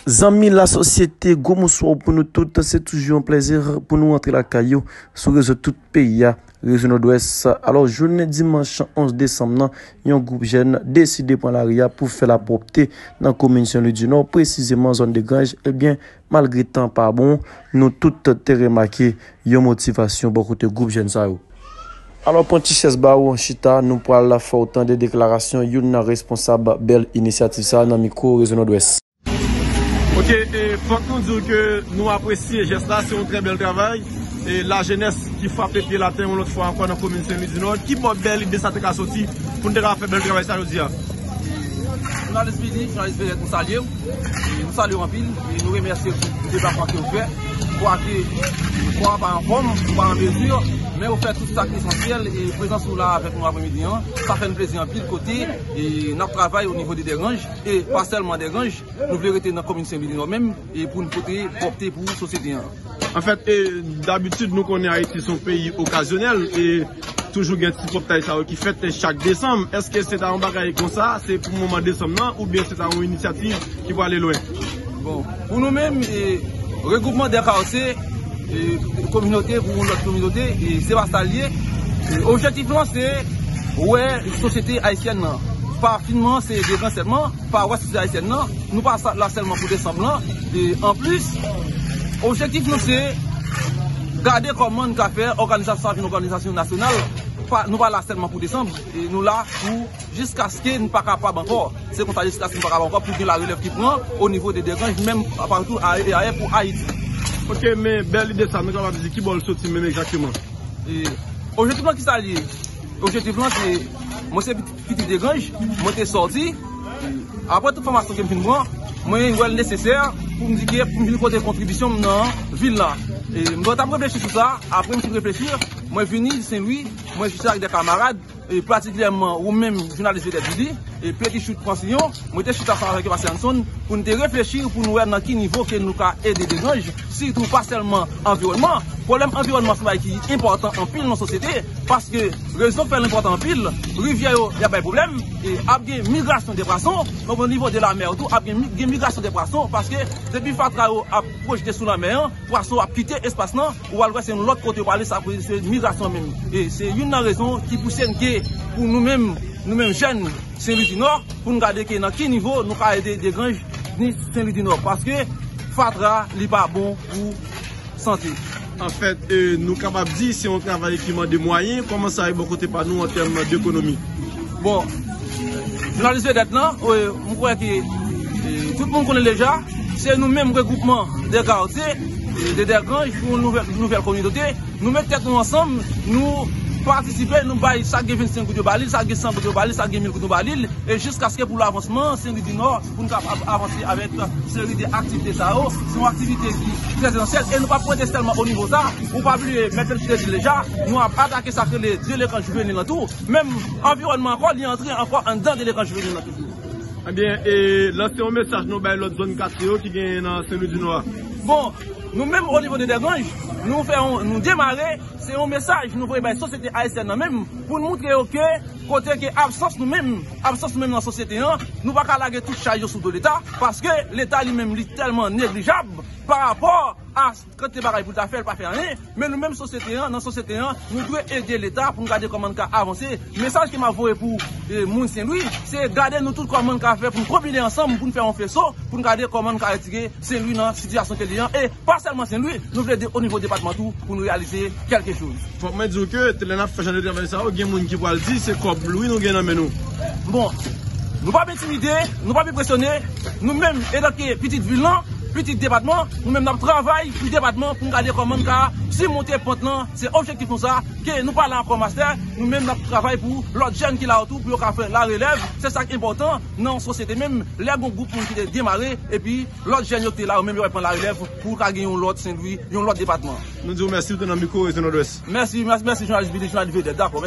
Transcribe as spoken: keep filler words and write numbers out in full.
Zanmi lasosyete, gwo bonswa pou nou tout. Se toujou yon plèzi pou nou rantre lakay yo sou rezo tout peyi a, rezo Nòdwès. Alò, jounen dimanch onz desanm nan, yon gwoup jèn deside pran lari a pou fè lapwòpte nan komin Sen Lwi di Nò, presizeman zòn Degranj. Ebyen, malgre tan pa bon, nou tout te remake yon motivasyon bò kote gwoup jèn sa yo. Alò, pran ti chèz ba w, chita, nou pral fè w tande deklarasyon youn nan responsab bèl inisyativ sa a nan mikwo rezo Nòdwès. Ok, e, fòk nou di w ke nou apresye jès la, se yon trè bèl travay. E, lajenès ki frape pye l atè yon lòt fwa ankò nan komin Sen Lwi di Nò. Ki bò bèl ide sa te ka soti pou n te ka fè bèl travay sa jodi a? Jounalis Billy, jounalis Vedèt, nou salye w. E, nou salye w anpil. E, nou remèsye w pou, pou deplasman ke w fè. Kwake kò a pa anfòm, ou pa an mezi, men ou fè tout sa ki esansyèl. E prezans ou la avèk nou apremidi an, sa fè n plezi anpil kote, e, n ap travay o nivo de Dègranj, e pa sèlman Dègranj. Nou vle rete nan komin Sen Lwi di Nò menm, e pou n pote pwòpte pou sosyete an. Anfèt, e, dabitid, nou konnen Ayiti se yon peyi okazyonèl, e toujou gen ti pwòptay sa yo ki fèt chak desanm. Èske se ta yon bagay konsa, se pou moman desanm nan, oubyen se ta yon inisyativ ki prale lwen? Bon, pou nou menm, e, regwoupman dè katye, e, kominote pou yon lòt kominote, e, se pa sa l ye. E, objektif lan, se wè sosyete ayisyèn nan. Pa finman, se Degranj sèlman, pa wè sosyete ayisyèn nan. Nou pa sa, la sèlman pou desanm lan. E anplis, objektif nou se gade kòman n ka fè òganizasyon sa vin òganizasyon nasyonal. Pa, nou pa la sèlman pou desanm. E nou la pou jiskaske n pa kapab ankò. Se konsa jiskaske n pa kapab ankò pou gen larelèv ki pran o nivo de Degranj, menm patou a, e ayè pou Ayiti. Ok, men bèl ide sa, nou kapab di ki bò l soti menm egzakteman? E objektif lan ki sa l ye? Objektif lan se, mwen se pitit, pitit Degranj, mwen te sòti. Apre tout fòmasyon ke m fin pran, mwen wè l nesesè pou m di ke pou m vin pote kontribisyon m nan vil la. E m t ap reflechi sou sa, apre m fin reflechi, mwen vini Sen Lwi, mwen jis avèk de kamarad, e patikilyèman ou menm, jounalis Vedèt Didi, e Petit Chout Fransillon, mwen te chita ansanm avèk Pastè Hanson pou n te reflechi, pou n wè nan ki nivo ke nou ka ede Degranj, sitou pa sèlman anviwònman. Pwoblèm anviwònman se yon bagay ki enpòtan anpil nan sosyete, paske rezon k fè l enpòtan anpil, rivyè yo, y ap bay pwoblèm, e ap gen migrasyon de pwason, donk o nivo de lamè tou, ap gen mi-, gen migrasyon de pwason, paske depi fatra yo ap pwojte sou lanmè an, pwason ap kite espas lan, ou al wè se yon lòt kote yo prale, sa vle di se migrasyon menm. E se youn nan rezon ki pouse n ke pou nou menm, nou menm jèn Sen Lwi di Nò, pou n gade ke nan ki nivo nou ka ede Degranj ni Sen Lwi di Nò, paske fatra li pa bon pou sante. Anfèt, e, nou kapab di se yon travay ki mande mwayen. Kòman sa ye bò kote pa nou an tèm dekonomi? Bon, jounalis Vedèt lan, e, m kwè ke, e, tout moun konnen deja, se nou menm regwoupman de katye, e, de Degranj pou yon nouvèl, nouvèl kominote. Nou met tèt nou ansanm, nou patisipe, nou bay sa k gen vennsenk goud yo ba li, sa k gen san goud yo ba li, sa k gen mil goud yo ba li, e jiskaske pou lavansman Sen Lwi di Nò, pou n kapab avanse avèk seri de aktivite sa yo. Se yon aktivite ki trè esansyèl e nou p ap rete sèlman o nivo sa. Ou pa bliye, mèt Fèl site di l deja, nou ap atake sa k rele delekans jivenil lan tou. Menm anviwònman ankò, li antre ankò anndan delekans jivenil lan toujou. Ebyen, e, lanse yon mesaj nou bay lòt zòn katye yo ki genyen nan Sen Lwi di Nò a. Bon, nou menm o nivo de Degranj, nou fè yon, nou demare, se yon mesaj nou voye bay sosyete ayisyèn nan menm, pou n moutre yo ke kote ke absans nou menm, absans nou menm nan sosyete an, nou pa ka lage tout chaj yo sou do Leta, paske Leta li menm li tèlman neglijab pa rapò a kantite bagay pou l ta fè, l pa fè anyen, men nou menm sosyete an, nan sosyete an, nou dwe ede Leta pou n gade kòman n ka avanse. Mesaj ke m ap voye pou, e, moun Sen Lwi, se gade nou tout kòman n ka fè pou n konbine ansanm, pou n fè yon feso, pou n gade kòman n ka retire Sen Lwi nan sitiyasyon ke li an, e pa sèlman Sen Lwi, nou vle de, o nivo depatman tou, pou n reyalize kèlke choz. Fòk mwen di w ke lè n ap fè jan de travay sa yo, gen moun ki pral di se kòb Lwi nou gen nan men nou. Bon, nou p ap entimide, nou p ap enpresyone, nou menm, etanke pitit vil lan, pitit depatman, nou menm n ap travay pou depatman, pou n gade kòman n ka simonte pant lan. Se objektif nou sa, ke nou pa la ankò mastè, nou menm n ap travay pou lòt jèn ki la yo tou, pou yo ka fè larelèv. Se sa k enpòtan nan yon sosyete menm, lè gon gwoup moun ki te demare, epi lòt jèn yo ki te la yo menm yo pral pran larelèv pou ka gen yon lòt Sen Lwi, yon lòt depatman. Nou di w mèsi, ou te nan mikwo Rezo Nòdwès. Mèsi, mèsi, mèsi, jounalis Billy, jounalis Vedèt, dakò.